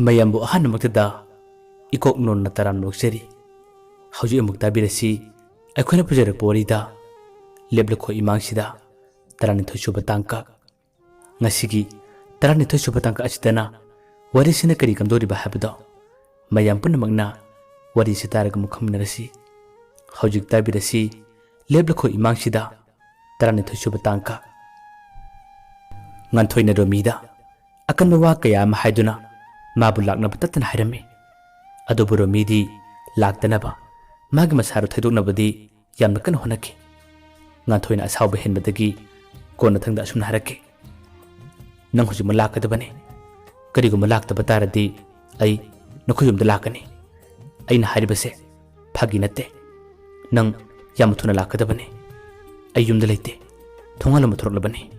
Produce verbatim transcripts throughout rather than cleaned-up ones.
ꯃꯌꯥꯝꯕꯨ ꯑꯍꯥꯟꯕꯃꯛꯇꯗ ꯏꯀꯣꯛ ꯅꯣꯟꯅ ꯇꯔꯥꯝꯅ ꯑꯣꯛꯆꯔꯤ꯫ ꯍꯧꯖꯤꯛ ꯑꯃꯨꯛ ꯇꯥꯕꯤꯔꯁꯤ ꯑꯩꯈꯣꯏꯅ ꯄꯨꯖꯔꯛꯄ ꯋꯥꯔꯤꯗ ꯂꯦꯞꯂꯈꯣ ꯏꯃꯥꯡꯁꯤꯗ ꯇꯔꯥꯅꯤꯊꯣꯏ ꯁꯨꯕ ꯇꯥꯡꯀꯛ꯫ ꯉꯁꯤꯒꯤ ꯇꯔꯥꯅꯤꯊꯣꯏ ꯁꯨꯕ ꯇꯥꯡꯀꯛ ꯑꯁꯤꯗꯅ ꯋꯥꯔꯤꯁꯤꯅ ꯀꯔꯤ ꯀꯝꯗꯧꯔꯤꯕ ꯍꯥꯏꯕꯗꯣ ꯃꯌꯥꯝ ꯄꯨꯝꯅꯃꯛꯅ ꯋꯥꯔꯤꯁꯤ ꯇꯥꯔꯒ ꯑꯃꯨꯛ ꯈꯪꯃꯤꯟꯅꯔꯁꯤ꯫ ꯍꯧꯖꯤꯛ ꯇꯥꯕꯤꯔꯁꯤ ꯂꯦꯞꯂꯈꯣ ꯏꯃꯥꯡꯁꯤꯗ ꯇꯔꯥꯅꯤꯊꯣꯏ ꯁꯨꯕ ꯇꯥꯡꯀꯛ꯫ ꯉꯥꯟꯊꯣꯏꯅ ꯔꯣꯃꯤꯗ ꯑꯀꯟꯕ ꯋꯥ ꯀꯌꯥ ꯑꯃ ꯍꯥꯏꯗꯨꯅ ꯃꯥꯕꯨ ꯂꯥꯛꯅꯕ ꯇꯠꯇꯅ ꯍꯥꯏꯔꯝꯃꯤ꯫ ꯑꯗꯨꯕꯨ ꯔꯣꯃꯤꯗꯤ ꯂꯥꯛꯇꯅꯕ ꯃꯥꯒꯤ ꯃꯁꯥꯗꯨ ꯊꯩꯗꯣꯛꯅꯕꯗꯤ ꯌꯥꯝꯅ ꯀꯟꯅ ꯍꯣꯠꯅꯈꯤ꯫ ꯉꯥꯟꯊꯣꯏꯅ ꯑꯁꯥꯎꯕ ꯍꯦꯟꯕꯗꯒꯤ ꯀꯣꯟꯅꯊꯪꯗ ꯑꯁꯨꯝꯅ ꯍꯥꯏꯔꯛꯈꯤ, "ꯅꯪ ꯍꯧꯖꯤꯛꯃꯛ ꯂꯥꯛꯀꯗꯕꯅꯤ꯫ ꯀꯔꯤꯒꯨꯝꯕ ꯂꯥꯛꯇꯕ ꯇꯥꯔꯗꯤ ꯑꯩ ꯅꯈꯣꯏ ꯌꯨꯝꯗ ꯂꯥꯛꯀꯅꯤ꯫ ꯑꯩꯅ ꯍꯥꯏꯔꯤꯕꯁꯦ ꯐꯥꯒꯤ ꯅꯠꯇꯦ꯫ ꯅꯪ ꯌꯥꯝ ꯊꯨꯅ ꯂꯥꯛꯀꯗꯕꯅꯤ꯫ ꯑꯩ ꯌꯨꯝꯗ ꯂꯩꯇꯦ꯫ ꯊꯣꯡꯒꯥꯜ ꯂꯣꯝꯗ ꯊꯣꯔꯛꯂꯕꯅꯤ꯫"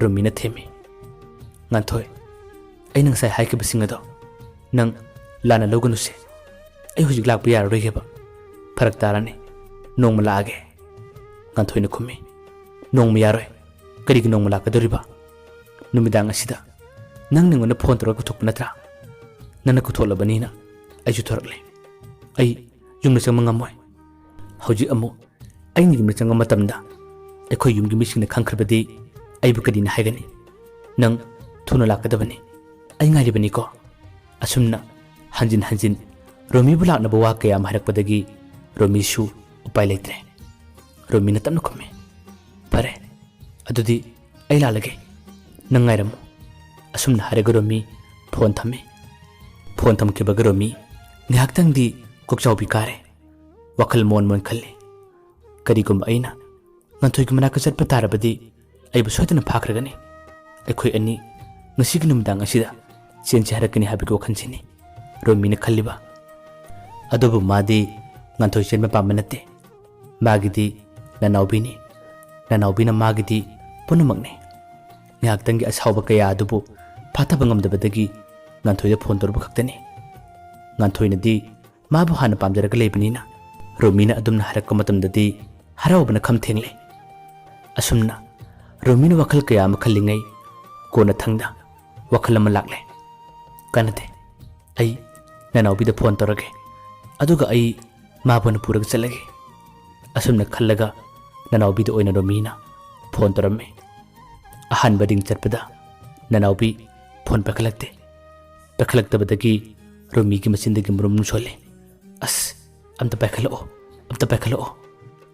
ꯔꯣꯃꯤꯅ ꯊꯦꯝꯃꯤ꯫ "ꯉꯥꯟꯊꯣꯏ, ꯑꯩꯅ ꯉꯁꯥꯏ ꯍꯥꯏꯈꯤꯕꯁꯤꯡ ꯑꯗꯣ ꯅꯪ ꯂꯥꯟꯅ ꯂꯧꯒꯅꯨꯁꯦ꯫ ꯑꯩ ꯍꯧꯖꯤꯛ ꯂꯥꯛꯄ ꯌꯥꯔꯔꯣꯏꯒꯦꯕ꯫ ꯐꯔꯛ ꯇꯥꯔꯅꯤ꯫ ꯅꯣꯡꯃ ꯂꯥꯛꯑꯒꯦ꯫" ꯉꯥꯟꯊꯣꯏꯅ ꯈꯨꯝꯃꯤ꯫ "ꯅꯣꯡꯃ ꯌꯥꯔꯣꯏ꯫ ꯀꯔꯤꯒꯤ ꯅꯣꯡꯃ ꯂꯥꯛꯀꯗꯧꯔꯤꯕ? ꯅꯨꯃꯤꯗꯥꯡ ꯑꯁꯤꯗ ꯅꯪ ꯑꯩꯉꯣꯟꯗ ꯐꯣꯟ ꯇꯧꯔꯒ ꯀꯧꯊꯣꯛꯄ ꯅꯠꯇ꯭ꯔꯥ? ꯅꯪꯅ ꯀꯧꯊꯣꯛꯂꯕꯅꯤꯅ ꯑꯩꯁꯨ ꯊꯣꯔꯛꯂꯦ꯫ ꯑꯩ ꯌꯨꯝꯗ ꯆꯪꯕ ꯉꯝꯃꯣꯏ꯫ ꯍꯧꯖꯤꯛ ꯑꯃꯨꯛ ꯑꯩꯅ ꯌꯨꯝꯗ ꯆꯪꯕ ꯃꯇꯝꯗ ꯑꯩꯈꯣꯏ ꯌꯨꯝꯒꯤ ꯃꯤꯁꯤꯡꯅ ꯈꯪꯈ꯭ꯔꯕꯗꯤ ꯑꯩꯕꯨ ꯀꯔꯤꯅ ꯍꯥꯏꯒꯅꯤ? ꯅꯪ ꯊꯨꯅ ꯂꯥꯛꯀꯗꯕꯅꯤ꯫ ꯑꯩ ꯉꯥꯏꯔꯤꯕꯅꯤꯀꯣ꯫" ꯑꯁꯨꯝꯅ ꯍꯟꯖꯤꯟ ꯍꯟꯖꯤꯟ ꯔꯣꯃꯤꯕꯨ ꯂꯥꯛꯅꯕ ꯋꯥ ꯀꯌꯥ ꯑꯃ ꯍꯥꯏꯔꯛꯄꯗꯒꯤ ꯔꯣꯃꯤꯁꯨ ꯎꯄꯥꯏ ꯂꯩꯇ꯭ꯔꯦ꯫ ꯔꯣꯃꯤꯅ ꯇꯞꯅ ꯈꯨꯝꯃꯤ, "ꯐꯔꯦ, ꯑꯗꯨꯗꯤ ꯑꯩ ꯂꯥꯛꯂꯒꯦ꯫ ꯅꯪ ꯉꯥꯏꯔꯝꯃꯨ꯫" ꯑꯁꯨꯝꯅ ꯍꯥꯏꯔꯒ ꯔꯣꯃꯤ ꯐꯣꯟ ꯊꯝꯃꯤ꯫ ꯐꯣꯟ ꯊꯝꯈꯤꯕꯒ ꯔꯣꯃꯤ ꯉꯥꯏꯍꯥꯛꯇꯪꯗꯤ ꯀꯣꯛꯆꯥꯎꯕꯤ ꯀꯥꯔꯦ꯫ ꯋꯥꯈꯜ ꯃꯣꯟ ꯃꯣꯟ ꯈꯜꯂꯤ꯫ "ꯀꯔꯤꯒꯨꯝꯕ ꯑꯩꯅ ꯉꯥꯟꯊꯣꯏꯒꯤ ꯃꯅꯥꯛꯇ ꯆꯠꯄ ꯇꯥꯔꯕꯗꯤ ꯑꯩꯕꯨ ꯁꯣꯏꯗꯅ ꯐꯥꯈ꯭ꯔꯒꯅꯤ꯫ ꯑꯩꯈꯣꯏ ꯑꯅꯤ ꯉꯁꯤꯒꯤ ꯅꯨꯃꯤꯗꯥꯡ ꯑꯁꯤꯗ ꯆꯦꯟꯁꯤ ꯍꯥꯏꯔꯛꯀꯅꯤ ꯍꯥꯏꯕꯒꯤ ꯋꯥꯈꯜꯁꯤꯅꯤ ꯔꯣꯃꯤꯅ ꯈꯜꯂꯤꯕ꯫ ꯑꯗꯨꯕꯨ ꯃꯥꯗꯤ ꯉꯥꯟꯊꯣꯏ ꯆꯦꯟꯕ ꯄꯥꯝꯕ ꯅꯠꯇꯦ꯫ ꯃꯥꯒꯤꯗꯤ ꯅꯅꯥꯎꯕꯤꯅꯤ꯫ ꯅꯅꯥꯎꯕꯤꯅ ꯃꯥꯒꯤꯗꯤ ꯄꯨꯝꯅꯃꯛꯅꯤ꯫ ꯉꯥꯏꯍꯥꯛꯇꯪꯒꯤ ꯑꯁꯥꯎꯕ ꯀꯌꯥ ꯑꯗꯨꯕꯨ ꯐꯥꯊꯕ ꯉꯝꯗꯕꯗꯒꯤ ꯉꯥꯟꯊꯣꯏꯗ ꯐꯣꯟ ꯇꯧꯔꯨꯕ ꯈꯛꯇꯅꯤ꯫ ꯉꯥꯟꯊꯣꯏꯅꯗꯤ ꯃꯥꯕꯨ ꯍꯥꯟꯅ ꯄꯥꯝꯖꯔꯒ ꯂꯩꯕꯅꯤꯅ ꯔꯣꯃꯤꯅ ꯑꯗꯨꯝꯅ ꯍꯥꯏꯔꯛꯄ ꯃꯇꯝꯗꯗꯤ ꯍꯔꯥꯎꯕꯅ ꯈꯝ ꯊꯦꯡꯂꯦ꯫ ꯑꯁꯨꯝꯅ ꯔꯣꯃꯤꯅ ꯋꯥꯈꯜ ꯀꯌꯥ ꯑꯃ ꯈꯜꯂꯤꯉꯩ ꯀꯣꯟꯅꯊꯪꯗ ꯋꯥꯈꯜ ꯑꯃ ꯂꯥꯛꯂꯦ꯫ "ꯀꯥꯟꯅꯗꯦ, ꯑꯩ ꯅꯅꯥꯎꯕꯤꯗ ꯐꯣꯟ ꯇꯧꯔꯒꯦ, ꯑꯗꯨꯒ ꯑꯩ ꯃꯥꯕꯨ ꯑꯣꯏꯅ ꯄꯨꯔꯒ ꯆꯠꯂꯒꯦ"꯫ ꯑꯁꯨꯝꯅ ꯈꯜꯂꯒ ꯅꯅꯥꯎꯕꯤꯗ ꯑꯣꯏꯅ ꯔꯣꯃꯤꯅ ꯐꯣꯟ ꯇꯧꯔꯝꯃꯤ꯫ ꯑꯍꯥꯟꯕ ꯔꯤꯡ ꯆꯠꯄꯗ ꯅꯅꯥꯎꯕꯤ ꯐꯣꯟ ꯄꯥꯏꯈꯠꯂꯛꯇꯦ꯫ ꯄꯥꯏꯈꯠꯂꯛꯇꯕꯗꯒꯤ ꯔꯣꯃꯤꯒꯤ ꯃꯆꯤꯟꯗꯒꯤ ꯃꯔꯨꯝ ꯁꯣꯜꯂꯤ꯫ "ꯑꯁ, ꯑꯝꯇ ꯄꯥꯏꯈꯠꯂꯛꯑꯣ, ꯑꯝꯇ ꯄꯥꯏꯈꯠꯂꯛꯑꯣ"꯫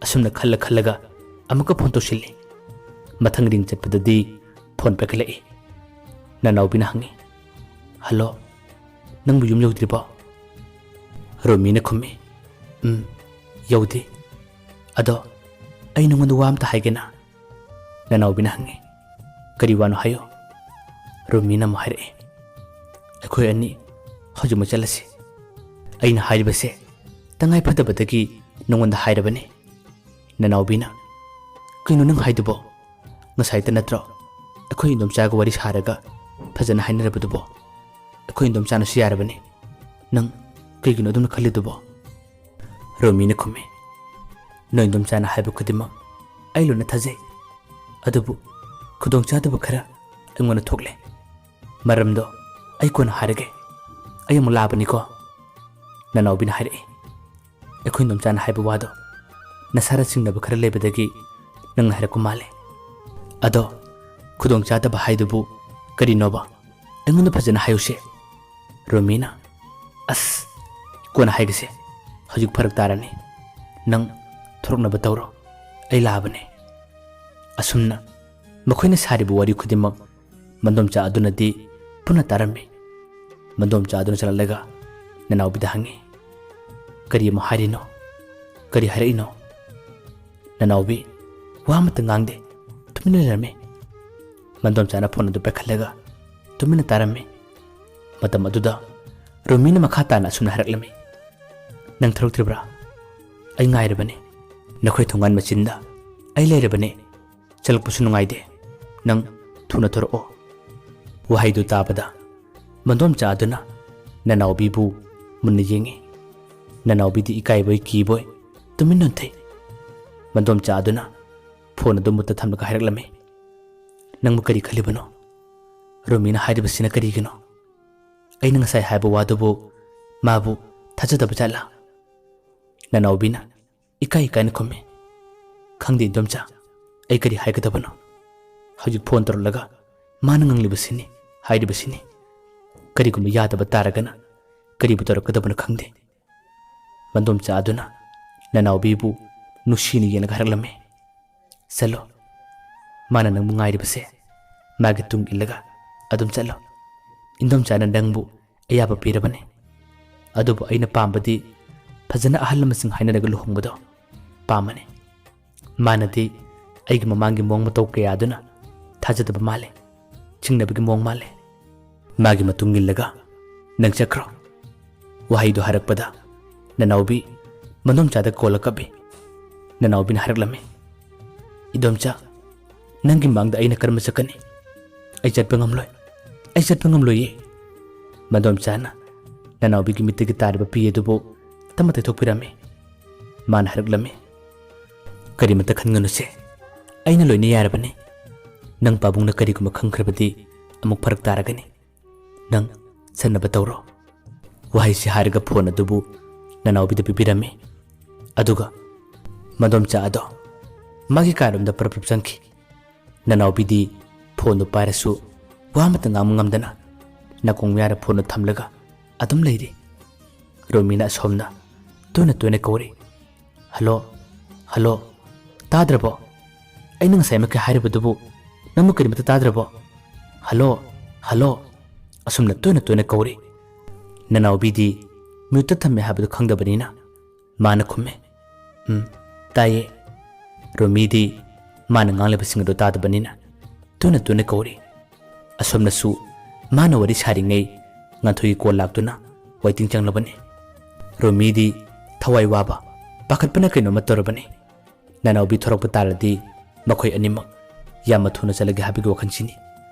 ꯑꯁꯨꯝꯅ ꯈꯜꯂ ꯈꯜꯂꯒ ꯑꯃꯨꯛꯀ ꯐꯣꯟ ꯇꯧꯁꯤꯜꯂꯤ꯫ ꯃꯊꯪ ꯔꯤꯡ ꯆꯠꯄꯗꯗꯤ ꯐꯣꯟ ꯄꯥꯏꯈꯠꯂꯛꯏ꯫ ꯅꯅꯥꯎꯕꯤꯅ ꯍꯪꯉꯤ, "ꯍꯜꯂꯣ, ꯅꯪꯕꯨ ꯌꯨꯝ ꯌꯧꯗ꯭ꯔꯤꯕꯣ?" ꯔꯣꯃꯤꯅ ꯈꯨꯝꯃꯤ, "ꯎꯝ, ꯌꯧꯗꯦ꯫ ꯑꯗꯣ ꯑꯩ ꯅꯉꯣꯟꯗ ꯋꯥ ꯑꯝꯇ ꯍꯥꯏꯒꯦꯅ"꯫ ꯅꯅꯥꯎꯕꯤꯅ ꯍꯪꯉꯤ, "ꯀꯔꯤ ꯋꯥꯅꯣ ꯍꯥꯏꯌꯨ"꯫ ꯔꯣꯃꯤꯅ ꯑꯃꯨꯛ ꯍꯥꯏꯔꯛꯏ, "ꯑꯩꯈꯣꯏ ꯑꯅꯤ ꯍꯧꯖꯤꯛꯃꯛ ꯆꯠꯂꯁꯤ꯫ ꯑꯩꯅ ꯍꯥꯏꯔꯤꯕꯁꯦ ꯇꯉꯥꯏ ꯐꯗꯕꯗꯒꯤ ꯅꯉꯣꯟꯗ ꯍꯥꯏꯔꯕꯅꯤ"꯫ ꯅꯅꯥꯎꯕꯤꯅ, "ꯀꯩꯅꯣ ꯅꯪ ꯍꯥꯏꯗꯨꯕꯣ? ꯉꯁꯥꯏꯇ ꯅꯠꯇ꯭ꯔꯣ ꯑꯩꯈꯣꯏ ꯏꯟꯗꯣꯝꯆꯥꯒ ꯋꯥꯔꯤ ꯁꯥꯔꯒ ꯐꯖꯅ ꯍꯥꯏꯅꯔꯕꯗꯨꯕꯣ? ꯑꯩꯈꯣꯏ ꯏꯟꯗꯣꯝꯆꯥꯅꯁꯨ ꯌꯥꯔꯕꯅꯤ꯫ ꯅꯪ ꯀꯩꯒꯤꯅꯣ ꯑꯗꯨꯝꯅ ꯈꯜꯂꯤꯗꯨꯕꯣ?" ꯔꯣꯃꯤꯅ ꯈꯨꯝꯃꯤ, "ꯅꯣꯏ ꯏꯟꯗꯣꯝꯆꯥꯅ ꯍꯥꯏꯕ ꯈꯨꯗꯤꯡꯃꯛ ꯑꯩ ꯂꯣꯏꯅ ꯊꯥꯖꯩ꯫ ꯑꯗꯨꯕꯨ ꯈꯨꯗꯣꯡꯆꯥꯗꯕ ꯈꯔ ꯑꯩꯉꯣꯟꯗ ꯊꯣꯛꯂꯦ꯫ ꯃꯔꯝꯗꯣ ꯑꯩ ꯀꯣꯟꯅ ꯍꯥꯏꯔꯒꯦ꯫ ꯑꯩ ꯑꯃꯨꯛ ꯂꯥꯛꯑꯕꯅꯤꯀꯣ"꯫ ꯅꯅꯥꯎꯕꯤꯅ ꯍꯥꯏꯔꯛꯏ, "ꯑꯩꯈꯣꯏ ꯏꯟꯗꯣꯝꯆꯥꯅ ꯍꯥꯏꯕ ꯋꯥꯗꯣ ꯅꯁꯥꯗ ꯆꯤꯡꯅꯕ ꯈꯔ ꯂꯩꯕꯗꯒꯤ ꯅꯪꯅ ꯍꯥꯏꯔꯛꯄ ꯃꯥꯜꯂꯦ꯫ ꯑꯗꯣ ꯈꯨꯗꯣꯡꯆꯥꯗꯕ ꯍꯥꯏꯗꯨꯕꯨ ꯀꯔꯤꯅꯣꯕ? ꯑꯩꯉꯣꯟꯗ ꯐꯖꯅ ꯍꯥꯏꯌꯨꯁꯦ"꯫ ꯔꯣꯃꯤꯅ, "ꯑꯁ, ꯀꯣꯟꯅ ꯍꯥꯏꯒꯦꯁꯦ, ꯍꯧꯖꯤꯛ ꯐꯔꯛ ꯇꯥꯔꯅꯤ꯫ ꯅꯪ ꯊꯣꯔꯛꯅꯕ ꯇꯧꯔꯣ, ꯑꯩ ꯂꯥꯛꯑꯕꯅꯦ"꯫ ꯑꯁꯨꯝꯅ ꯃꯈꯣꯏꯅ ꯁꯥꯔꯤꯕ ꯋꯥꯔꯤ ꯈꯨꯗꯤꯡꯃꯛ ꯃꯟꯗꯣꯝꯆꯥ ꯑꯗꯨꯅꯗꯤ ꯄꯨꯟꯅ ꯇꯥꯔꯝꯃꯤ꯫ ꯃꯟꯗꯣꯝꯆꯥ ꯑꯗꯨꯅ ꯆꯪꯂꯛꯂꯒ ꯅꯅꯥꯎꯕꯤꯗ ꯍꯪꯉꯤ, "ꯀꯔꯤ ꯑꯃꯨꯛ ꯍꯥꯏꯔꯤꯅꯣ? ꯀꯔꯤ ꯍꯥꯏꯔꯛꯏꯅꯣ?" ꯅꯅꯥꯎꯕꯤ ꯋꯥ ꯑꯃꯠꯇ ꯉꯥꯡꯗꯦ, ꯇꯨꯃꯤꯟꯅ ꯂꯩꯔꯝꯃꯤ꯫ ꯃꯟꯗꯣꯝꯆꯥꯅ ꯐꯣꯟ ꯑꯗꯨ ꯄꯥꯏꯈꯠꯂꯒ ꯇꯨꯃꯤꯟꯅ ꯇꯥꯔꯝꯃꯤ꯫ ꯃꯇꯝ ꯑꯗꯨꯗ ꯔꯣꯃꯤꯅ ꯃꯈꯥ ꯇꯥꯅ ꯑꯁꯨꯝꯅ ꯍꯥꯏꯔꯛꯂꯝꯃꯤ, "ꯅꯪ ꯊꯣꯔꯛꯇ꯭ꯔꯤꯕ꯭ꯔꯥ? ꯑꯩ ꯉꯥꯏꯔꯕꯅꯤ꯫ ꯅꯈꯣꯏ ꯊꯣꯡꯒꯥꯟ ꯃꯆꯤꯟꯗ ꯑꯩ ꯂꯩꯔꯕꯅꯤ꯫ ꯆꯠꯂꯛꯄꯁꯨ ꯅꯨꯡꯉꯥꯏꯇꯦ꯫ ꯅꯪ ꯊꯨꯅ ꯊꯣꯔꯛꯑꯣ"꯫ ꯋꯥꯍꯩꯗꯨ ꯇꯥꯕꯗ ꯃꯟꯗꯣꯝꯆꯥ ꯑꯗꯨꯅ ꯅꯅꯥꯎꯕꯤꯕꯨ ꯃꯨꯟꯅ ꯌꯦꯡꯉꯤ꯫ ꯅꯅꯥꯎꯕꯤꯗꯤ ꯏꯀꯥꯏꯕꯣꯏ ꯀꯤꯕꯣꯏ ꯇꯨꯃꯤꯟ ꯅꯣꯟꯊꯩ꯫ ꯃꯟꯗꯣꯝꯆꯥ ꯑꯗꯨꯅ ꯐꯣꯟ ꯑꯗꯨ ꯃꯨꯠꯇ ꯊꯝꯂꯒ ꯍꯥꯏꯔꯛꯂꯝꯃꯤ, "ꯅꯪꯕꯨ ꯀꯔꯤ ꯈꯜꯂꯤꯕꯅꯣ? ꯔꯣꯃꯤꯅ ꯍꯥꯏꯔꯤꯕꯁꯤꯅ ꯀꯔꯤꯒꯤꯅꯣ? ꯑꯩꯅ ꯉꯁꯥꯏ ꯍꯥꯏꯕ ꯋꯥꯗꯨꯕꯨ ꯃꯥꯕꯨ ꯊꯥꯖꯗꯕ ꯖꯥꯠꯂꯥ? ꯅꯅꯥꯎꯕꯤꯅ ꯏꯀꯥꯏ ꯏꯀꯥꯏꯅ ꯈꯨꯝꯃꯤ꯫ "ꯈꯪꯗꯦ ꯏꯟꯗꯣꯝꯆꯥ, ꯑꯩ ꯀꯔꯤ ꯍꯥꯏꯒꯗꯕꯅꯣ? ꯍꯧꯖꯤꯛ ꯐꯣꯟ ꯇꯧꯔꯛꯂꯒ ꯃꯥꯅ ꯉꯥꯡꯂꯤꯕꯁꯤꯅꯤ, ꯍꯥꯏꯔꯤꯕꯁꯤꯅꯤ꯫ ꯀꯔꯤꯒꯨꯝꯕ ꯌꯥꯗꯕ ꯇꯥꯔꯒꯅ ꯀꯔꯤꯕꯨ ꯇꯧꯔꯛꯀꯗꯕꯅꯣ ꯈꯪꯗꯦ꯫" ꯃꯟꯗꯣꯝꯆꯥ ꯑꯗꯨꯅ ꯅꯅꯥꯎꯕꯤꯕꯨ ꯅꯨꯡꯁꯤꯅ ꯌꯦꯡꯂꯒ ꯍꯥꯏꯔꯛꯂꯝꯃꯤ꯫ "ꯆꯠꯂꯣ, ꯃꯥꯅ ꯅꯪꯕꯨ ꯉꯥꯏꯔꯤꯕꯁꯦ, ꯃꯥꯒꯤ ꯇꯨꯡ ꯏꯜꯂꯒ ꯑꯗꯨꯝ ꯆꯠꯂꯣ꯫ ꯏꯟꯗꯣꯝꯆꯥꯅ ꯅꯪꯕꯨ ꯑꯌꯥꯕ ꯄꯤꯔꯕꯅꯤ꯫ ꯑꯗꯨꯕꯨ ꯑꯩꯅ ꯄꯥꯝꯕꯗꯤ ꯐꯖꯅ ꯑꯍꯜ ꯂꯃꯟꯁꯤꯡ ꯍꯥꯏꯅꯔꯒ ꯂꯨꯍꯣꯡꯕꯗꯣ ꯄꯥꯝꯕꯅꯤ꯫ ꯃꯥꯅꯗꯤ ꯑꯩꯒꯤ ꯃꯃꯥꯡꯒꯤ ꯃꯑꯣꯡ ꯃꯇꯧ ꯀꯌꯥꯗꯨꯅ ꯊꯥꯖꯗꯕ ꯃꯥꯜꯂꯦ, ꯆꯤꯡꯅꯕꯒꯤ ꯃꯑꯣꯡ ꯃꯥꯜꯂꯦ꯫ ꯃꯥꯒꯤ ꯃꯇꯨꯡ ꯏꯜꯂꯒ ꯅꯪ ꯆꯠꯈ꯭ꯔꯣ꯫" ꯋꯥꯍꯩꯗꯨ ꯍꯥꯏꯔꯛꯄꯗ ꯅꯅꯥꯎꯕꯤ ꯃꯟꯗꯣꯝꯆꯥꯗ ꯀꯣꯜꯂ ꯀꯞꯄꯤ꯫ ꯅꯅꯥꯎꯕꯤꯅ ꯍꯥꯏꯔꯛꯂꯝꯃꯤ, "ꯏꯗꯣꯝꯆꯥ, ꯅꯪꯒꯤ ꯃꯥꯡꯗ ꯑꯩꯅ ꯀꯔꯝꯅ ꯆꯠꯀꯅꯤ? ꯑꯩ ꯆꯠꯄ ꯉꯝꯂꯣꯏ, ꯑꯩ ꯆꯠꯄ ꯉꯝꯂꯣꯏꯌꯦ꯫" ꯃꯟꯗꯣꯝꯆꯥꯅ ꯅꯅꯥꯎꯕꯤꯒꯤ ꯃꯤꯠꯇꯒꯤ ꯇꯥꯔꯤꯕ ꯄꯤ ꯑꯗꯨꯕꯨ ꯇꯞꯅ ꯇꯩꯊꯣꯛꯄꯤꯔꯝꯃꯤ꯫ ꯃꯥꯅ ꯍꯥꯏꯔꯛꯂꯝꯃꯤ, "ꯀꯔꯤꯃꯇ ꯈꯟꯒꯅꯨꯁꯦ, ꯑꯩꯅ ꯂꯣꯏꯅ ꯌꯥꯔꯕꯅꯤ꯫ ꯅꯪ ꯄꯥꯕꯨꯡꯅ ꯀꯔꯤꯒꯨꯝꯕ ꯈꯪꯈ꯭ꯔꯕꯗꯤ ꯑꯃꯨꯛ ꯐꯔꯛ ꯇꯥꯔꯒꯅꯤ꯫ ꯅꯪ ꯁꯟꯅꯕ ꯇꯧꯔꯣ꯫" ꯋꯥꯍꯩꯁꯤ ꯍꯥꯏꯔꯒ ꯐꯣꯟ ꯑꯗꯨꯕꯨ ꯅꯅꯥꯎꯕꯤꯗ ꯄꯤꯕꯤꯔꯝꯃꯤ꯫ ꯑꯗꯨꯒ ꯃꯗꯣꯝꯆꯥ ꯑꯗꯣ ꯃꯥꯒꯤ ꯀꯥꯔꯣꯝꯗ ꯄꯔꯞ ꯄꯔꯞ ꯆꯪꯈꯤ꯫ ꯅꯅꯥꯎꯕꯤꯗꯤ ꯐꯣꯟꯗꯨ ꯄꯥꯏꯔꯁꯨ ꯋꯥ ꯑꯃꯠꯇ ꯉꯥꯡꯕ ꯉꯝꯗꯅ ꯅꯥꯀꯣꯡ ꯃꯌꯥꯗ ꯐꯣꯟꯗꯨ ꯊꯝꯂꯒ ꯑꯗꯨꯝ ꯂꯩꯔꯤ꯫ ꯔꯣꯃꯤꯅ ꯑꯁꯣꯝꯅ ꯇꯣꯏꯅ ꯇꯣꯏꯅ ꯀꯧꯔꯤ, "ꯍꯜꯂꯣ, ꯍꯜꯂꯣ, ꯇꯥꯗ꯭ꯔꯕꯣ? ꯑꯩꯅ ꯉꯁꯥꯏꯃꯛꯀꯤ ꯍꯥꯏꯔꯤꯕꯗꯨꯕꯨ ꯅꯪꯕꯨ ꯀꯔꯤꯃꯇ ꯇꯥꯗ꯭ꯔꯕꯣ? Hello, hello." ꯑꯁꯨꯝꯅ ꯇꯣꯏꯅ ꯇꯣꯏꯅ ꯀꯧꯔꯤ꯫ ꯅꯅꯥꯎꯕꯤꯗꯤ ꯃ꯭ꯌꯨꯠꯇ ꯊꯝꯃꯦ ꯍꯥꯏꯕꯗꯨ ꯈꯪꯗꯕꯅꯤꯅ ꯃꯥꯅ ꯈꯨꯝꯃꯦ, "ꯎꯝ, ꯇꯥꯏꯌꯦ꯫" ꯔꯣꯃꯤꯗꯤ ꯃꯥꯅ ꯉꯥꯡꯂꯤꯕꯁꯤꯡ ꯑꯗꯨ ꯇꯥꯗꯕꯅꯤꯅ ꯇꯣꯏꯅ ꯇꯣꯏꯅ ꯀꯧꯔꯤ꯫ ꯑꯁꯣꯝꯅꯁꯨ ꯃꯥꯅ ꯋꯥꯔꯤ ꯁꯥꯔꯤꯉꯩ ꯉꯥꯟꯊꯣꯏꯒꯤ ꯀꯣꯜ ꯂꯥꯛꯇꯨꯅ ꯋꯥꯏꯇꯤꯡ ꯆꯪꯂꯕꯅꯤ꯫ ꯔꯣꯃꯤꯗꯤ ꯊꯋꯥꯏ ꯋꯥꯕ, ꯄꯥꯈꯠꯄꯅ ꯀꯩꯅꯣꯝꯃ ꯇꯧꯔꯕꯅꯤ꯫ ꯅꯅꯥꯎꯕꯤ ꯊꯣꯔꯛꯄ ꯇꯥꯔꯗꯤ ꯃꯈꯣꯏ ꯑꯅꯤꯃꯛ ꯌꯥꯝꯅ ꯊꯨꯅ ꯆꯠꯂꯒꯦ ꯍꯥꯏꯕꯒꯤ ꯋꯥꯈꯜꯁꯤꯅꯤ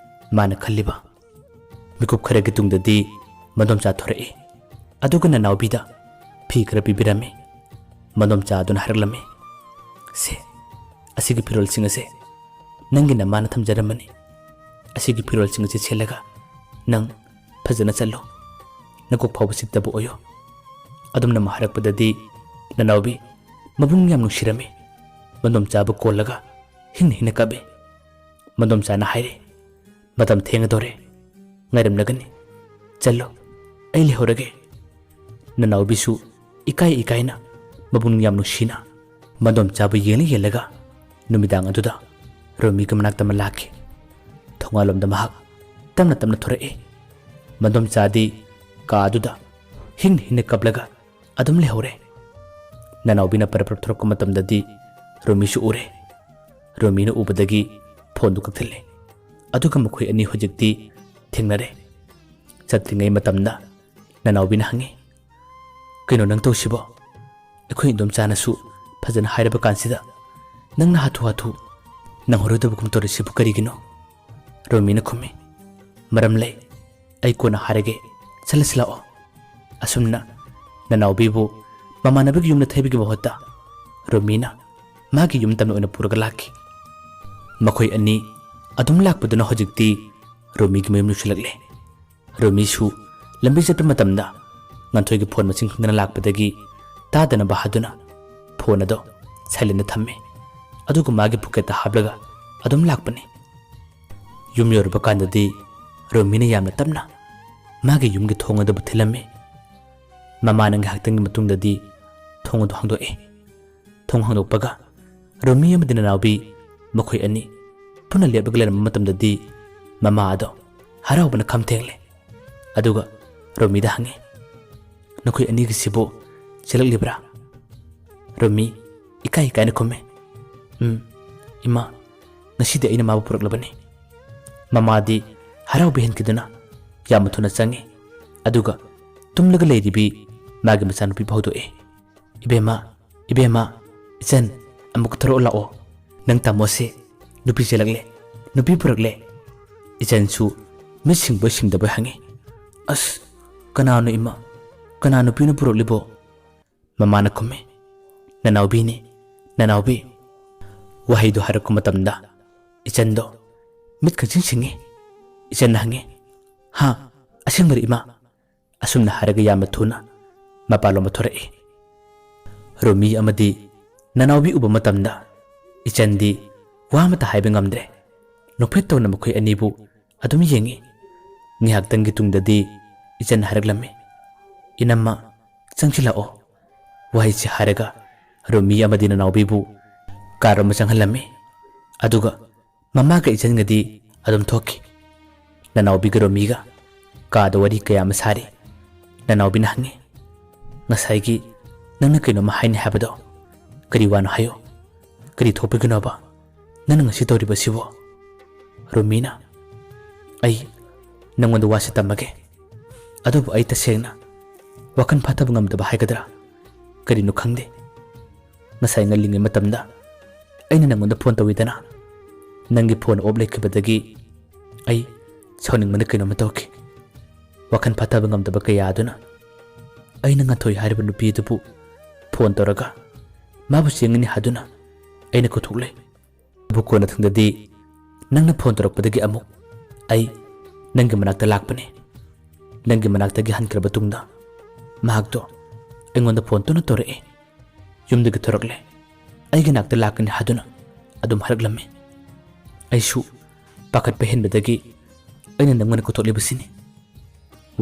ꯃꯥꯅ ꯈꯜꯂꯤꯕ꯫ ꯃꯤꯀꯨꯞ ꯈꯔꯒꯤ ꯇꯨꯡꯗꯗꯤ ꯃꯗꯣꯝꯆꯥ ꯊꯣꯔꯛꯏ꯫ ꯑꯗꯨꯒ ꯅꯅꯥꯎꯕꯤꯗ ꯐꯤ ꯈꯔ ꯄꯤꯕꯤꯔꯝꯃꯤ꯫ ꯃꯗꯣꯝꯆꯥ ꯑꯗꯨꯅ ꯍꯥꯏꯔꯛꯂꯝꯃꯤ, "ꯁꯦ, ꯑꯁꯤꯒꯤ ꯐꯤꯔꯣꯜꯁꯤꯡ ꯑꯁꯦ ꯅꯪꯒꯤ ꯅꯃꯥꯅ ꯊꯝꯖꯔꯝꯕꯅꯤ꯫ ꯑꯁꯤꯒꯤ ꯐꯤꯔꯣꯜꯁꯤꯡ ꯑꯁꯤ ꯁꯦꯠꯂꯒ ꯅꯪ ꯐꯖꯅ ꯆꯠꯂꯣ꯫ ꯅꯀꯣꯛ ꯐꯥꯎꯕ ꯆꯤꯛꯇꯕ ꯑꯣꯏꯌꯨ꯫ ꯑꯗꯨꯝꯅ ꯑꯃ ꯍꯥꯏꯔꯛꯄꯗꯗꯤ ꯅꯅꯥꯎꯕꯤ ꯃꯕꯨꯡ ꯌꯥꯝ ꯅꯨꯡꯁꯤꯔꯝꯃꯤ꯫ ꯃꯗꯣꯝꯆꯥꯕꯨ ꯀꯣꯜꯂꯒ ꯍꯤꯡꯅ ꯍꯤꯡꯅ ꯀꯞꯏ꯫ ꯃꯗꯣꯝꯆꯥꯅ ꯍꯥꯏꯔꯤ, "ꯃꯇꯝ ꯊꯦꯡꯒꯗꯧꯔꯦ, ꯉꯥꯏꯔꯝꯂꯒꯅꯤ꯫ ꯆꯠꯂꯣ, ꯑꯩ ꯂꯩꯍꯧꯔꯒꯦ꯫" ꯅꯅꯥꯎꯕꯤꯁꯨ ꯏꯀꯥꯏ ꯏꯀꯥꯏꯅ, ꯃꯕꯨꯡ ꯌꯥꯝ ꯅꯨꯡꯁꯤꯅ ꯃꯗꯣꯝꯆꯥꯕꯨ ꯌꯦꯡꯂ ꯌꯦꯡꯂꯒ ꯅꯨꯃꯤꯗꯥꯡ ꯑꯗꯨꯗ ꯔꯣꯃꯤꯒꯤ ꯃꯅꯥꯛꯇ ꯑꯃ ꯂꯥꯛꯈꯤ꯫ ꯊꯣꯡꯒꯥꯜꯂꯣꯝꯗ ꯃꯍꯥꯛ ꯇꯞꯅ ꯇꯞꯅ ꯊꯣꯔꯛꯏ꯫ ꯃꯗꯣꯝꯆꯥꯗꯤ ꯀꯥ ꯑꯗꯨꯗ ꯍꯤꯡꯅ ꯍꯤꯡꯅ ꯀꯞꯂꯒ ꯑꯗꯨꯝ ꯂꯩꯍꯧꯔꯦ꯫ ꯅꯅꯥꯎꯕꯤꯅ ꯄꯔꯞ ꯄꯔꯞ ꯊꯣꯔꯛꯄ ꯃꯇꯝꯗꯗꯤ ꯔꯣꯃꯤꯁꯨ ꯎꯔꯦ꯫ ꯔꯣꯃꯤꯅ ꯎꯕꯗꯒꯤ ꯐꯣꯟꯗꯨ ꯀꯛꯊꯠꯂꯦ꯫ ꯑꯗꯨꯒ ꯃꯈꯣꯏ ꯑꯅꯤ ꯍꯧꯖꯤꯛꯇꯤ ꯊꯦꯡꯅꯔꯦ꯫ ꯆꯠꯇ꯭ꯔꯤꯉꯩ ꯃꯇꯝꯗ ꯅꯅꯥꯎꯕꯤꯅ ꯍꯪꯉꯤ, "ꯀꯩꯅꯣ ꯅꯪ ꯇꯧꯁꯤꯕꯣ? ꯑꯩꯈꯣꯏ ꯏꯟꯗꯣꯝꯆꯥꯅꯁꯨ ꯐꯖꯅ ꯍꯥꯏꯔꯕ ꯀꯥꯟꯁꯤꯗ ꯅꯪꯅ ꯍꯥꯊꯨ ꯍꯥꯊꯨ ꯅꯪꯍꯧꯔꯣꯏꯗꯕꯒꯨꯝ ꯇꯧꯔꯤꯁꯤꯕꯨ ꯀꯔꯤꯒꯤꯅꯣ?" ꯔꯣꯃꯤꯅ ꯈꯨꯝꯃꯤ, "ꯃꯔꯝ ꯂꯩ, ꯑꯩ ꯀꯣꯟꯅ ꯍꯥꯏꯔꯒꯦ, ꯆꯠꯂꯁꯤ ꯂꯥꯛꯑꯣ꯫" ꯑꯁꯨꯝꯅ ꯅꯅꯥꯎꯕꯤꯕꯨ ꯃꯃꯥꯟꯅꯕꯒꯤ ꯌꯨꯝꯗ ꯊꯩꯕꯒꯤ ꯃꯍꯨꯠꯇ ꯔꯣꯃꯤꯅ ꯃꯥꯒꯤ ꯌꯨꯝ ꯇꯝꯅ ꯑꯣꯏꯅ ꯄꯨꯔꯒ ꯂꯥꯛꯈꯤ꯫ ꯃꯈꯣꯏ ꯑꯅꯤ ꯑꯗꯨꯝ ꯂꯥꯛꯄꯗꯨꯅ ꯍꯧꯖꯤꯛꯇꯤ ꯔꯣꯃꯤꯒꯤ ꯃꯌꯨꯝ ꯌꯧꯁꯤꯜꯂꯛꯂꯦ꯫ ꯔꯣꯃꯤꯁꯨ ꯂꯝꯕꯤ ꯆꯠꯄ ꯃꯇꯝꯗ ꯉꯟꯊꯣꯏꯒꯤ ꯐꯣꯟ ꯃꯁꯤꯡ ꯈꯪꯗꯅ ꯂꯥꯛꯄꯗꯒꯤ ꯇꯥꯗꯅꯕ ꯍꯥꯏꯗꯨꯅ ꯐꯣꯟ ꯑꯗꯣ ꯁꯥꯏꯂꯦꯟꯗ ꯊꯝꯃꯦ꯫ ꯑꯗꯨꯒ ꯃꯥꯒꯤ ꯄꯣꯀꯦꯠꯇ ꯍꯥꯞꯂꯒ ꯑꯗꯨꯝ ꯂꯥꯛꯄꯅꯤ꯫ ꯌꯨꯝ ꯌꯧꯔꯕ ꯀꯥꯟꯗꯗꯤ ꯔꯣꯃꯤꯅ ꯌꯥꯝꯅ ꯇꯞꯅ ꯃꯥꯒꯤ ꯌꯨꯝꯒꯤ ꯊꯣꯡ ꯑꯗꯨꯕꯨ ꯊꯤꯜꯂꯝꯃꯤ꯫ ꯃꯃꯥꯅ ꯉꯥꯏꯍꯥꯛꯇꯪꯒꯤ ꯃꯇꯨꯡꯗꯗꯤ ꯊꯣꯡ ꯑꯗꯨ ꯍꯥꯡꯗꯣꯛꯑꯦ꯫ ꯊꯣꯡ ꯍꯥꯡꯗꯣꯛꯄꯒ ꯔꯣꯃꯤ ꯑꯃꯗꯤ ꯅꯅꯥꯎꯕꯤ ꯃꯈꯣꯏ ꯑꯅꯤ ꯄꯨꯟꯅ ꯂꯦꯞꯂꯒ ꯂꯩꯔꯝꯕ ꯃꯇꯝꯗꯗꯤ ꯃꯃꯥ ꯑꯗꯣ ꯍꯔꯥꯎꯕꯅ ꯈꯝ ꯊꯦꯡꯂꯦ꯫ ꯑꯗꯨꯒ ꯔꯣꯃꯤꯗ ꯍꯪꯉꯤ, "ꯅꯈꯣꯏ ꯑꯅꯤꯒꯤꯁꯤꯕꯨ ꯆꯦꯜꯂꯛꯂꯤꯕ꯭ꯔꯥ?" ꯔꯣꯃꯤ ꯏꯀꯥꯏ ꯏꯀꯥꯏꯅ ꯈꯨꯝꯃꯤ, "ꯎꯝ, ꯏꯃꯥ, ꯉꯁꯤꯗꯤ ꯑꯩꯅ ꯃꯥꯕꯨ ꯄꯨꯔꯛꯂꯕꯅꯤ꯫" ꯃꯃꯥꯗꯤ ꯍꯔꯥꯎꯕ ꯍꯦꯟꯈꯤꯗꯨꯅ ꯌꯥꯝꯅ ꯊꯨꯅ ꯆꯪꯉꯤ꯫ ꯑꯗꯨꯒ ꯇꯨꯝꯂꯒ ꯂꯩꯔꯤꯕꯤ ꯃꯥꯒꯤ ꯃꯆꯥꯅꯨꯄꯤꯕꯨ ꯍꯧꯗꯣꯛꯏ꯫ "ꯏꯕꯦꯝꯃ, ꯏꯕꯦꯝꯃ, ꯏꯆꯟ, ꯑꯃꯨꯛ ꯊꯣꯔꯛꯑꯣ ꯂꯥꯛꯑꯣ꯫ ꯅꯪ ꯇꯥꯃꯣꯁꯦ ꯅꯨꯄꯤ ꯆꯦꯜꯂꯛꯂꯦ, ꯅꯨꯄꯤ ꯄꯨꯔꯛꯂꯦ꯫" ꯏꯆꯟꯁꯨ ꯃꯤꯠ ꯁꯤꯡꯕꯣꯏ ꯁꯤꯡꯗꯕꯣꯏ ꯍꯪꯉꯤ, "ꯑꯁ, ꯀꯅꯥꯅꯣ ꯏꯃꯥ? ꯀꯅꯥ ꯅꯨꯄꯤꯅꯣ ꯄꯨꯔꯛꯂꯤꯕꯣ?" ꯃꯃꯥꯅ ꯈꯨꯝꯃꯤ, "ꯅꯅꯥꯎꯕꯤꯅꯤ, ꯅꯅꯥꯎꯕꯤ꯫" ꯋꯥꯍꯩꯗꯨ ꯍꯥꯏꯔꯛꯄ ꯃꯇꯝꯗ ꯏꯆꯟꯗꯣ ꯃꯤꯠ ꯈꯪꯁꯤꯡ ꯁꯤꯡꯉꯤ꯫ ꯏꯆꯟꯅ ꯍꯪꯉꯤ, "ꯍꯥ? ꯑꯁꯦꯡꯕꯔ ꯏꯃꯥ?" ꯑꯁꯨꯝꯅ ꯍꯥꯏꯔꯒ ꯌꯥꯝꯅ ꯊꯨꯅ ꯃꯄꯥꯟꯂꯣꯝꯗ ꯊꯣꯔꯛꯏ꯫ ꯔꯣꯃꯤ ꯑꯃꯗꯤ ꯅꯅꯥꯎꯕꯤ ꯎꯕ ꯃꯇꯝꯗ ꯏꯆꯟꯗꯤ ꯋꯥ ꯑꯃꯠꯇ ꯍꯥꯏꯕ ꯉꯝꯗ꯭ꯔꯦ꯫ ꯅꯣꯛꯐꯦꯠ ꯇꯧꯅ ꯃꯈꯣꯏ ꯑꯅꯤꯕꯨ ꯑꯗꯨꯝ ꯌꯦꯡꯏ꯫ ꯉꯥꯏꯍꯥꯛꯇꯪꯒꯤ ꯇꯨꯡꯗꯗꯤ ꯏꯆꯟ ꯍꯥꯏꯔꯛꯂꯝꯃꯤ, "ꯏꯅꯝꯃ, ꯆꯪꯁꯤꯜꯂꯛꯑꯣ꯫" ꯋꯥꯍꯩꯁꯤ ꯍꯥꯏꯔꯒ ꯔꯣꯃꯤ ꯑꯃꯗꯤ ꯅꯅꯥꯎꯕꯤꯕꯨ ꯀꯥꯔ ꯑꯃ ꯆꯪꯍꯜꯂꯝꯃꯤ꯫ ꯑꯗꯨꯒ ꯃꯃꯥꯒ ꯏꯆꯟꯒꯗꯤ ꯑꯗꯨꯝ ꯊꯣꯛꯈꯤ꯫ ꯅꯅꯥꯎꯕꯤꯒ ꯔꯣꯃꯤꯒ ꯀꯥꯗ ꯋꯥꯔꯤ ꯀꯌꯥ ꯑꯃ ꯁꯥꯔꯤ꯫ ꯅꯅꯥꯎꯕꯤꯅ ꯍꯪꯉꯤ, "ꯉꯁꯥꯏꯒꯤ ꯅꯪꯅ ꯀꯩꯅꯣꯝꯃ ꯍꯥꯏꯅꯤ ꯍꯥꯏꯕꯗꯣ ꯀꯔꯤ ꯋꯥꯅꯣ ꯍꯥꯏꯌꯨ꯫ ꯀꯔꯤ ꯊꯣꯛꯄꯒꯤꯅꯣꯕ ꯅꯪꯅ ꯉꯁꯤ ꯇꯧꯔꯤꯕꯁꯤꯕꯣ?" ꯔꯣꯃꯤꯅ, "ꯑꯩ ꯅꯪꯉꯣꯟꯗ ꯋꯥꯁꯦ ꯇꯝꯃꯒꯦ꯫ ꯑꯗꯨꯕꯨ ꯑꯩ ꯇꯁꯦꯡꯅ ꯋꯥꯈꯜ ꯐꯥꯊꯕ ꯉꯝꯗꯕ ꯍꯥꯏꯒꯗ꯭ꯔꯥ ꯀꯔꯤꯅꯣ ꯈꯪꯗꯦ꯫ ꯉꯁꯥꯏ ꯉꯜꯂꯤꯉꯩ ꯃꯇꯝꯗ ꯑꯩꯅ ꯅꯪꯉꯣꯟꯗ ꯐꯣꯟ ꯇꯧꯏꯗꯅ, ꯅꯪꯒꯤ ꯐꯣꯟ ꯑꯣꯞ ꯂꯩꯈꯤꯕꯗꯒꯤ ꯑꯩ ꯁꯥꯎꯅꯤꯡꯕꯅ ꯀꯩꯅꯣꯝꯃ ꯇꯧꯈꯤ꯫ ꯋꯥꯈꯜ ꯐꯥꯊꯕ ꯉꯝꯗꯕ ꯀꯌꯥ ꯑꯗꯨꯅ ꯑꯩꯅ ꯉꯥꯟꯊꯣꯏ ꯍꯥꯏꯔꯤꯕ ꯅꯨꯄꯤ ꯑꯗꯨꯕꯨ ꯐꯣꯟ ꯇꯧꯔꯒ ꯃꯥꯕꯨ ꯆꯦꯟꯒꯅꯤ ꯍꯥꯏꯗꯨꯅ ꯑꯩꯅ ꯀꯧꯊꯣꯛꯂꯦ꯫ ꯑꯗꯨꯕꯨ ꯀꯣꯟꯅꯊꯪꯗꯗꯤ ꯅꯪꯅ ꯐꯣꯟ ꯇꯧꯔꯛꯄꯗꯒꯤ ꯑꯃꯨꯛ ꯑꯩ ꯅꯪꯒꯤ ꯃꯅꯥꯛꯇ ꯂꯥꯛꯄꯅꯤ꯫ ꯅꯪꯒꯤ ꯃꯅꯥꯛꯇꯒꯤ ꯍꯟꯈ꯭ꯔꯕ ꯇꯨꯡꯗ ꯃꯍꯥꯛꯇꯣ ꯑꯩꯉꯣꯟꯗ ꯐꯣꯟ ꯇꯣꯏꯅ ꯇꯧꯔꯛꯏ꯫ ꯌꯨꯝꯗꯒꯤ ꯊꯣꯔꯛꯂꯦ, ꯑꯩꯒꯤ ꯅꯥꯛꯇ ꯂꯥꯛꯀꯅꯤ ꯍꯥꯏꯗꯨꯅ ꯑꯗꯨꯝ ꯍꯥꯏꯔꯛꯂꯝꯃꯤ꯫ ꯑꯩꯁꯨ ꯄꯥꯈꯠꯄ ꯍꯦꯟꯕꯗꯒꯤ ꯑꯩꯅ ꯅꯪꯉꯣꯟꯗ ꯀꯧꯊꯣꯛꯂꯤꯕꯁꯤꯅꯤ꯫"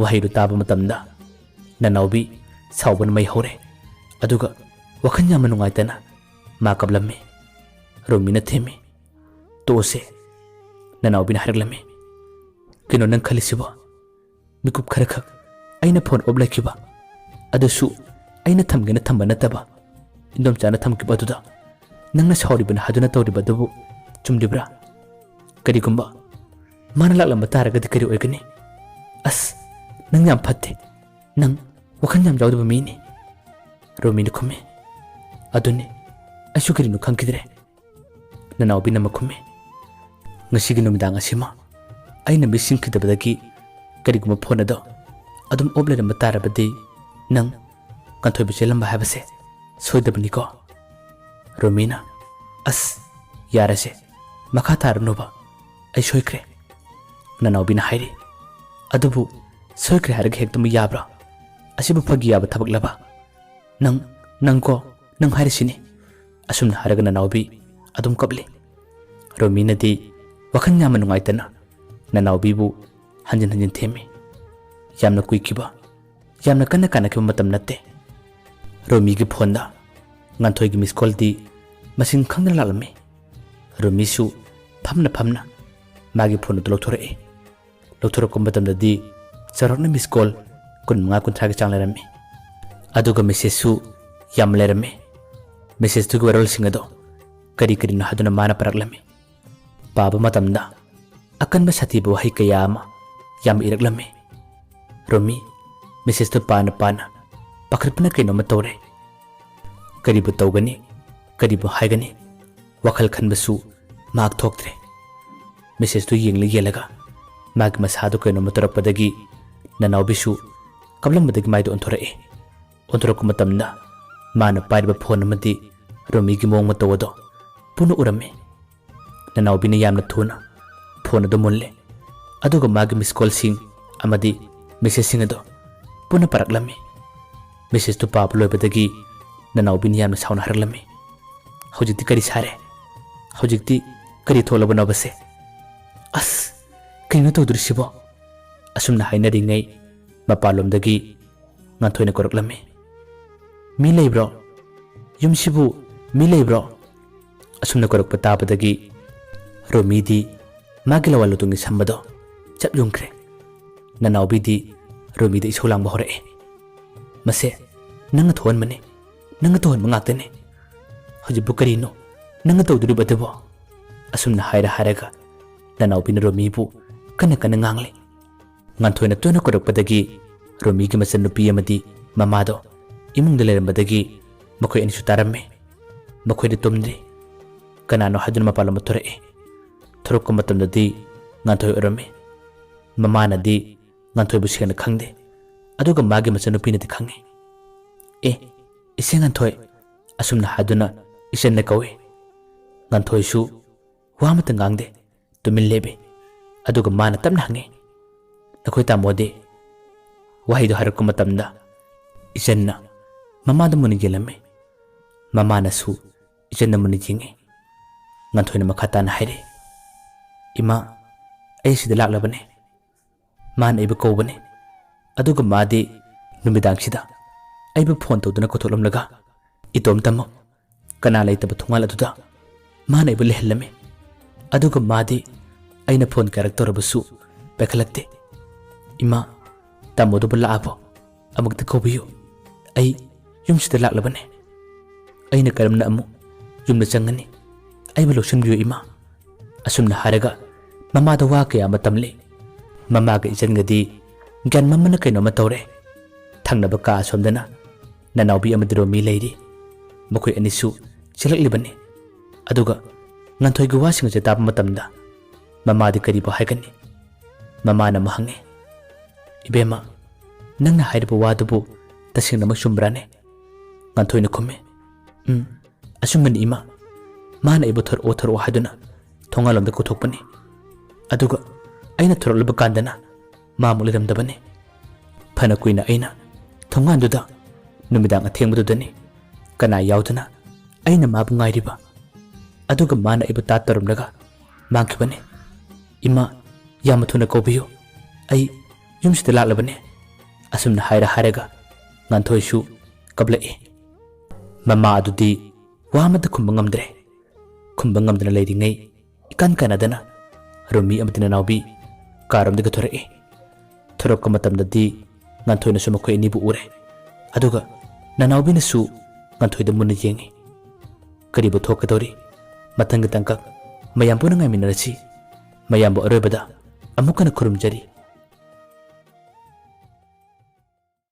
ꯋꯥꯍꯩꯗꯨ ꯇꯥꯕ ꯃꯇꯝꯗ ꯅꯅꯥꯎꯕꯤ ꯁꯥꯎꯕꯅ ꯃꯩ ꯍꯧꯔꯦ꯫ ꯑꯗꯨꯒ ꯋꯥꯈꯜ ꯌꯥꯝꯅ ꯅꯨꯡꯉꯥꯏꯇꯅ ꯃꯥ ꯀꯞꯂꯝꯃꯤ꯫ ꯔꯣꯃꯤꯅ ꯊꯦꯝꯃꯤ, "ꯇꯣꯛꯑꯁꯦ꯫" ꯅꯅꯥꯎꯕꯤꯅ ꯍꯥꯏꯔꯛꯂꯝꯃꯤ, "ꯀꯩꯅꯣ ꯅꯪ ꯈꯜꯂꯤꯁꯤꯕꯣ? ꯃꯤꯀꯨꯞ ꯈꯔꯈꯛ ꯑꯩꯅ ꯐꯣꯟ ꯑꯣꯞ ꯂꯩꯈꯤꯕ, ꯑꯗꯨꯁꯨ ꯑꯩꯅ ꯊꯝꯒꯦꯅ ꯊꯝꯕ ꯅꯠꯇꯕ, ꯏꯟꯗꯣꯝꯆꯥꯅ ꯊꯝꯈꯤꯕ ꯑꯗꯨꯗ ꯅꯪꯅ ꯁꯥꯎꯔꯤꯕꯅꯤ ꯍꯥꯏꯗꯨꯅ ꯇꯧꯔꯤꯕ ꯑꯗꯨꯕꯨ ꯆꯨꯝꯂꯤꯕ꯭ꯔꯥ? ꯀꯔꯤꯒꯨꯝꯕ ꯃꯥꯅ ꯂꯥꯛꯂꯝꯕ ꯇꯥꯔꯒꯗꯤ ꯀꯔꯤ ꯑꯣꯏꯒꯅꯤ? ꯑꯁ, ꯅꯪ ꯌꯥꯝ ꯐꯠꯇꯦ꯫ ꯅꯪ ꯋꯥꯈꯜ ꯌꯥꯝ ꯌꯥꯎꯗꯕ ꯃꯤꯅꯤ꯫" ꯔꯣꯃꯤꯅ ꯈꯨꯝꯃꯤ, "ꯑꯗꯨꯅꯤ, ꯑꯩꯁꯨ ꯀꯔꯤꯅꯣ ꯈꯪꯈꯤꯗ꯭ꯔꯦ꯫" ꯅꯅꯥꯎꯕꯤꯅ ꯑꯃꯨꯛ ꯈꯨꯝꯃꯤ, "ꯉꯁꯤꯒꯤ ꯅꯨꯃꯤꯗꯥꯡ ꯑꯁꯤꯃ ꯑꯩꯅ ꯃꯤꯠ ꯁꯤꯡꯈꯤꯗꯕꯗꯒꯤ ꯀꯔꯤꯒꯨꯝꯕ ꯐꯣꯟ ꯑꯗꯣ ꯑꯗꯨꯝ ꯑꯣꯞ ꯂꯩꯔꯝꯕ ꯇꯥꯔꯕꯗꯤ ꯅꯪ ꯉꯥꯟꯊꯣꯏꯕ ꯆꯦꯜꯂꯝꯕ ꯍꯥꯏꯕꯁꯦ ꯁꯣꯏꯗꯕꯅꯤꯀꯣ?" ꯔꯣꯃꯤꯅ, "ꯑꯁ, ꯌꯥꯔꯦꯁꯦ, ꯃꯈꯥ ꯇꯥꯔꯅꯨꯕ, ꯑꯩ ꯁꯣꯏꯈ꯭ꯔꯦ꯫" ꯅꯅꯥꯎꯕꯤꯅ ꯍꯥꯏꯔꯤ, "ꯑꯗꯨꯕꯨ ꯁꯣꯏꯈ꯭ꯔꯦ ꯍꯥꯏꯔꯒ ꯍꯦꯛꯇꯃꯛ ꯌꯥꯕ꯭ꯔꯣ? ꯑꯁꯤꯕꯨ ꯐꯥꯒꯤ ꯌꯥꯕ ꯊꯕꯛꯂꯕ? ꯅꯪ, ꯅꯪꯀꯣ, ꯅꯪ ꯍꯥꯏꯔꯤꯁꯤꯅꯤ꯫ ꯑꯁꯨꯝꯅ ꯍꯥꯏꯔꯒ ꯅꯅꯥꯎꯕꯤ ꯑꯗꯨꯝ ꯀꯞꯂꯤ꯫ ꯔꯣꯃꯤꯅꯗꯤ ꯋꯥꯈꯜ ꯌꯥꯝꯅ ꯅꯨꯡꯉꯥꯏꯇꯅ ꯅꯅꯥꯎꯕꯤꯕꯨ ꯍꯟꯖꯤꯟ ꯍꯟꯖꯤꯟ ꯊꯦꯝꯃꯤ꯫ ꯌꯥꯝꯅ ꯀꯨꯏꯈꯤꯕ, ꯌꯥꯝꯅ ꯀꯟꯅ ꯀꯥꯟꯅꯈꯤꯕ ꯃꯇꯝ ꯅꯠꯇꯦ꯫ ꯔꯣꯃꯤꯒꯤ ꯐꯣꯟꯗ ꯉꯥꯟꯊꯣꯏꯒꯤ ꯃꯤꯁ ꯀꯣꯜꯗꯤ ꯃꯁꯤꯡ ꯈꯪꯗꯅ ꯂꯥꯛꯂꯝꯃꯤ꯫ ꯔꯣꯃꯤꯁꯨ ꯐꯝꯅ ꯐꯝꯅ ꯃꯥꯒꯤ ꯐꯣꯟ ꯑꯗꯨ ꯂꯧꯊꯣꯔꯛꯏ꯫ ꯂꯧꯊꯣꯔꯛꯄ ꯃꯇꯝꯗꯗꯤ ꯆꯥꯎꯔꯥꯛꯅ ꯃꯤꯁ ꯀꯣꯜ ꯀꯨꯟꯃꯉꯥ ꯀꯨꯟꯊ꯭ꯔꯥꯒꯤ ꯆꯥꯡ ꯂꯩꯔꯝꯃꯤ꯫ ꯑꯗꯨꯒ ꯃꯦꯁꯦꯖꯁꯨ ꯌꯥꯝ ꯂꯩꯔꯝꯃꯤ꯫ ꯃꯦꯁꯦꯖꯇꯨꯒꯤ ꯋꯥꯔꯣꯜꯁꯤꯡ ꯑꯗꯣ ꯀꯔꯤ ꯀꯔꯤꯅꯣ ꯍꯥꯏꯗꯨꯅ ꯃꯥꯅ ꯄꯥꯔꯛꯂꯝꯃꯤ꯫ ꯄꯥꯕ ꯃꯇꯝꯗ ꯑꯀꯟꯕ ꯁꯥꯊꯤꯕ ꯋꯥꯍꯩ ꯀꯌꯥ ꯑꯃ ꯌꯥꯝ ꯏꯔꯛꯂꯝꯃꯤ꯫ ꯔꯣꯃꯤ ꯃꯦꯁꯦꯖꯇꯨ ꯄꯥꯅ ꯄꯥꯅ ꯄꯥꯈꯠꯄꯅ ꯀꯩꯅꯣꯝꯃ ꯇꯧꯔꯦ꯫ ꯀꯔꯤꯕꯨ ꯇꯧꯒꯅꯤ, ꯀꯔꯤꯕꯨ ꯍꯥꯏꯒꯅꯤ, ꯋꯥꯈꯜ ꯈꯟꯕꯁꯨ ꯃꯍꯥꯛ ꯊꯣꯛꯇ꯭ꯔꯦ꯫ ꯃꯦꯁꯦꯖꯇꯨ ꯌꯦꯡꯂ ꯌꯦꯡꯂꯒ ꯃꯥꯒꯤ ꯃꯁꯥꯗꯨ ꯀꯩꯅꯣꯝꯃ ꯇꯧꯔꯛꯄꯗꯒꯤ ꯅꯅꯥꯎꯕꯤꯁꯨ ꯀꯞꯂꯝꯕꯗꯒꯤ ꯃꯥꯏꯗ ꯑꯣꯟꯊꯣꯔꯛꯏ꯫ ꯑꯣꯟꯊꯣꯔꯛꯄ ꯃꯇꯝꯗ ꯃꯥꯅ ꯄꯥꯏꯔꯤꯕ ꯐꯣꯟ ꯑꯃꯗꯤ ꯔꯣꯃꯤꯒꯤ ꯃꯑꯣꯡ ꯃꯇꯧ ꯑꯗꯣ ꯄꯨꯟꯅ ꯎꯔꯝꯃꯤ꯫ ꯅꯅꯥꯎꯕꯤꯅ ꯌꯥꯝꯅ ꯊꯨꯅ ꯐꯣꯟ ꯑꯗꯨ ꯃꯨꯜꯂꯦ, ꯑꯗꯨꯒ ꯃꯥꯒꯤ ꯃꯤꯁ ꯀꯣꯜꯁꯤꯡ ꯑꯃꯗꯤ ꯃꯦꯁꯦꯖꯁꯤꯡ ꯑꯗꯨ ꯄꯨꯟꯅ ꯄꯥꯔꯛꯂꯝꯃꯤ꯫ ꯃꯦꯁꯦꯖꯇꯨ ꯄꯥꯕ ꯂꯣꯏꯕꯗꯒꯤ ꯅꯅꯥꯎꯕꯤꯅ ꯌꯥꯝꯅ ꯁꯥꯎꯅ ꯍꯥꯏꯔꯛꯂꯝꯃꯤ꯫ "ꯍꯧꯖꯤꯛꯇꯤ ꯀꯔꯤ ꯁꯥꯔꯦ? ꯍꯧꯖꯤꯛꯇꯤ ꯀꯔꯤ ꯊꯣꯛꯂꯕꯅꯣꯕꯁꯦ? ꯑꯁ, ꯀꯔꯤꯅꯣ ꯇꯧꯗꯣꯔꯤꯁꯤꯕꯣ?" ꯑꯁꯨꯝꯅ ꯍꯥꯏꯅꯔꯤꯉꯩ ꯃꯄꯥꯟꯂꯣꯝꯗꯒꯤ ꯉꯥꯟꯊꯣꯏꯅ ꯀꯧꯔꯛꯂꯝꯃꯤ꯫ "ꯃꯤ ꯂꯩꯕ꯭ꯔꯣ? ꯌꯨꯝꯁꯤꯕꯨ ꯃꯤ ꯂꯩꯕ꯭ꯔꯣ?" ꯑꯁꯨꯝꯅ ꯀꯧꯔꯛꯄ ꯇꯥꯕꯗꯒꯤ ꯔꯣꯃꯤꯗꯤ ꯃꯥꯒꯤ ꯂꯋꯥꯏ ꯂꯨꯇꯣꯡꯒꯤ ꯁꯝꯕꯗꯣ ꯆꯞ ꯌꯨꯡꯈ꯭ꯔꯦ꯫ ꯅꯅꯥꯎꯕꯤꯗꯤ ꯔꯣꯃꯤꯗ ꯏꯁꯧ ꯂꯥꯡꯕ ꯍꯧꯔꯛꯑꯦ꯫ "ꯃꯁꯦ ꯅꯪꯅ ꯊꯣꯛꯍꯟꯕꯅꯤ, ꯅꯪꯅ ꯇꯧꯍꯟꯕ ꯉꯥꯛꯇꯅꯤ꯫ ꯍꯧꯖꯤꯛꯄꯨ ꯀꯔꯤꯅꯣ ꯅꯪꯅ ꯇꯧꯗꯣꯔꯤꯕ ꯑꯗꯨꯕꯣ?" ꯑꯁꯨꯝꯅ ꯍꯥꯏꯔ ꯍꯥꯏꯔꯒ ꯅꯅꯥꯎꯕꯤꯅ ꯔꯣꯃꯤꯕꯨ ꯀꯟꯅ ꯀꯟꯅ ꯉꯥꯡꯂꯤ꯫ ꯉꯥꯟꯊꯣꯏꯅ ꯇꯣꯏꯅ ꯀꯧꯔꯛꯄꯗꯒꯤ ꯔꯣꯃꯤꯒꯤ ꯃꯆꯟꯅꯨꯄꯤ ꯑꯃꯗꯤ ꯃꯃꯥꯗꯣ ꯏꯃꯨꯡꯗ ꯂꯩꯔꯝꯕꯗꯒꯤ ꯃꯈꯣꯏ ꯑꯅꯤꯁꯨ ꯇꯥꯔꯝꯃꯤ꯫ ꯃꯈꯣꯏꯗꯤ ꯇꯨꯝꯗ꯭ꯔꯤ꯫ ꯀꯅꯥꯅꯣ ꯍꯥꯏꯗꯨꯅ ꯃꯄꯥꯟꯂꯣꯝꯗ ꯊꯣꯔꯛꯏ꯫ ꯊꯣꯔꯛꯄ ꯃꯇꯝꯗꯗꯤ ꯉꯥꯟꯊꯣꯏ ꯑꯣꯏꯔꯝꯃꯤ꯫ ꯃꯃꯥꯅꯗꯤ ꯉꯥꯟꯊꯣꯏꯕꯨ ꯁꯦꯡꯅ ꯈꯪꯗꯦ, ꯑꯗꯨꯒ ꯃꯥꯒꯤ ꯃꯆꯟꯅꯨꯄꯤꯅꯗꯤ ꯈꯪꯉꯤ꯫ "ꯑꯦ, ꯏꯆꯦ ꯉꯥꯟꯊꯣꯏ," ꯑꯁꯨꯝꯅ ꯍꯥꯏꯗꯨꯅ ꯏꯆꯟꯅ ꯀꯧꯏ꯫ ꯉꯥꯟꯊꯣꯏꯁꯨ ꯋꯥ ꯑꯃꯇ ꯉꯥꯡꯗꯦ, ꯇꯨꯃꯤꯟ ꯂꯦꯞꯄꯤ꯫ ꯑꯗꯨꯒ ꯃꯥꯅ ꯇꯞꯅ ꯍꯪꯉꯤ, "ꯅꯈꯣꯏ ꯇꯥꯃꯣꯗꯤ?" ꯋꯥꯍꯩꯗꯣ ꯍꯥꯏꯔꯛꯄ ꯃꯇꯝꯗ ꯏꯆꯟꯅ ꯃꯃꯥꯗ ꯃꯨꯟꯅ ꯌꯦꯡꯂꯝꯃꯤ꯫ ꯃꯃꯥꯅꯁꯨ ꯏꯆꯟꯗ ꯃꯨꯟꯅ ꯌꯦꯡꯉꯤ꯫ ꯉꯥꯟꯊꯣꯏꯅ ꯃꯈꯥ ꯇꯥꯅ ꯍꯥꯏꯔꯦ, "ꯏꯃꯥ, ꯑꯩ ꯁꯤꯗ ꯂꯥꯛꯂꯕꯅꯦ꯫ ꯃꯥꯅ ꯑꯩꯕꯨ ꯀꯧꯕꯅꯦ꯫ ꯑꯗꯨꯒ ꯃꯥꯗꯤ ꯅꯨꯃꯤꯗꯥꯡꯁꯤꯗ ꯑꯩꯕꯨ ꯐꯣꯟ ꯇꯧꯗꯨꯅ ꯀꯧꯊꯣꯛꯂꯝꯂꯒ ꯏꯇꯣꯝꯇꯃꯛ ꯀꯅꯥ ꯂꯩꯇꯕ ꯊꯣꯡꯒꯥꯜ ꯑꯗꯨꯗ ꯃꯥꯅ ꯑꯩꯕꯨ ꯂꯩꯍꯜꯂꯝꯃꯤ꯫ ꯑꯗꯨꯒ ꯃꯥꯗꯤ ꯑꯩꯅ ꯐꯣꯟ ꯀꯌꯥꯔꯛ ꯇꯧꯔꯕꯁꯨ ꯄꯥꯏꯈꯠꯂꯛꯇꯦ꯫ ꯏꯃꯥ, ꯇꯥꯃꯣꯗꯨꯕꯨ ꯂꯥꯛꯑꯕꯣ? ꯑꯃꯨꯛꯇ ꯀꯧꯕꯤꯌꯨ꯫ ꯑꯩ ꯌꯨꯝꯁꯤꯗ ꯂꯥꯛꯂꯕꯅꯦ꯫ ꯑꯩꯅ ꯀꯔꯝꯅ ꯑꯃꯨꯛ ꯌꯨꯝꯗ ꯆꯪꯒꯅꯤ? ꯑꯩꯕꯨ ꯂꯧꯁꯤꯟꯕꯤꯌꯨ ꯏꯃꯥ꯫" ꯑꯁꯨꯝꯅ ꯍꯥꯏꯔꯒ ꯃꯃꯥꯗ ꯋꯥ ꯀꯌꯥ ꯑꯃ ꯇꯝꯂꯤ꯫ ꯃꯃꯥꯒ ꯏꯆꯟꯒꯗꯤ ꯒ꯭ꯌꯥꯟ ꯃꯝꯃꯅ ꯀꯩꯅꯣꯝꯃ ꯇꯧꯔꯦ꯫ ꯊꯪꯅꯕ ꯀꯥ ꯑꯁꯣꯝꯗꯅ ꯅꯅꯥꯎꯕꯤ ꯑꯃꯗꯤ ꯔꯣꯃꯤ ꯂꯩꯔꯤ꯫ ꯃꯈꯣꯏ ꯑꯅꯤꯁꯨ ꯆꯦꯜꯂꯛꯂꯤꯕꯅꯤ꯫ ꯑꯗꯨꯒ ꯉꯥꯟꯊꯣꯏꯒꯤ ꯋꯥꯁꯤꯡ ꯑꯁꯤ ꯇꯥꯕ ꯃꯇꯝꯗ ꯃꯃꯥꯗꯤ ꯀꯔꯤꯕꯨ ꯍꯥꯏꯒꯅꯤ? ꯃꯃꯥꯅ ꯑꯃꯨꯛ ꯍꯪꯉꯤ, "ꯏꯕꯦꯝꯃ, ꯅꯪꯅ ꯍꯥꯏꯔꯤꯕ ꯋꯥꯗꯨꯕꯨ ꯇꯁꯦꯡꯅꯃꯛ ꯆꯨꯝꯕ꯭ꯔꯥꯅꯦ?" ꯉꯥꯟꯊꯣꯏꯅ ꯈꯨꯝꯃꯤ, "ꯎꯝ, ꯑꯆꯨꯝꯕꯅꯤ ꯏꯃꯥ꯫ ꯃꯥꯅ ꯑꯩꯕꯨ ꯊꯣꯔꯛꯑꯣ, ꯊꯣꯔꯛꯑꯣ ꯍꯥꯏꯗꯨꯅ ꯊꯣꯡꯒꯥꯜꯂꯣꯝꯗ ꯀꯧꯊꯣꯛꯄꯅꯤ꯫ ꯑꯗꯨꯒ ꯑꯩꯅ ꯊꯣꯔꯛꯂꯕ ꯀꯥꯟꯗꯅ ꯃꯥ ꯑꯃꯨꯛ ꯂꯩꯔꯝꯗꯕꯅꯤ꯫ ꯐꯅ ꯀꯨꯏꯅ ꯑꯩꯅ ꯊꯣꯡꯒꯥꯟꯗꯨꯗ ꯅꯨꯃꯤꯗꯥꯡ ꯑꯊꯦꯡꯕꯗꯨꯗꯅꯤ ꯀꯅꯥ ꯌꯥꯎꯗꯅ ꯑꯩꯅ ꯃꯥꯕꯨ ꯉꯥꯏꯔꯤꯕ꯫ ꯑꯗꯨꯒ ꯃꯥꯅ ꯑꯩꯕꯨ ꯇꯥꯠ ꯇꯧꯔꯝꯂꯒ ꯃꯥꯡꯈꯤꯕꯅꯤ꯫ ꯏꯃꯥ, ꯌꯥꯝꯅ ꯊꯨꯅ ꯀꯧꯕꯤꯌꯨ꯫ ꯑꯩ ꯌꯨꯝꯁꯤꯗ ꯂꯥꯛꯂꯕꯅꯦ꯫" ꯑꯁꯨꯝꯅ ꯍꯥꯏꯔ ꯍꯥꯏꯔꯒ ꯉꯥꯟꯊꯣꯏꯁꯨ ꯀꯞꯂꯛꯏ꯫ ꯃꯃꯥ ꯑꯗꯨꯗꯤ ꯋꯥ ꯑꯃꯠꯇ ꯈꯨꯝꯕ ꯉꯝꯗ꯭ꯔꯦ꯫ ꯈꯨꯝꯕ ꯉꯝꯗꯅ ꯂꯩꯔꯤꯉꯩ ꯏꯀꯥꯟ ꯀꯥꯟꯅꯗꯅ ꯔꯣꯃꯤ ꯑꯃꯗꯤ ꯅꯅꯥꯎꯕꯤ ꯀꯥꯔꯣꯝꯗꯒꯤ ꯊꯣꯔꯛꯏ꯫ ꯊꯣꯔꯛꯄ ꯃꯇꯝꯗꯗꯤ ꯉꯥꯟꯊꯣꯏꯅꯁꯨ ꯃꯈꯣꯏ ꯑꯅꯤꯕꯨ ꯎꯔꯦ꯫ ꯑꯗꯨꯒ ꯅꯅꯥꯎꯕꯤꯅꯁꯨ ꯉꯥꯟꯊꯣꯏꯗ ꯃꯨꯟꯅ ꯌꯦꯡꯉꯤ꯫ "ꯀꯔꯤꯕꯨ ꯊꯣꯛꯀꯗꯧꯔꯤ? ꯃꯊꯪꯒꯤ ꯇꯥꯡꯀꯛ ꯃꯌꯥꯝ ꯄꯨꯟꯅ ꯉꯥꯏꯃꯤꯟꯅꯔꯁꯤ꯫ ꯃꯌꯥꯝꯕꯨ ꯑꯔꯣꯏꯕꯗ ꯑꯃꯨꯛ ꯍꯟꯅ ꯈꯨꯔꯨꯝꯖꯔꯤ꯫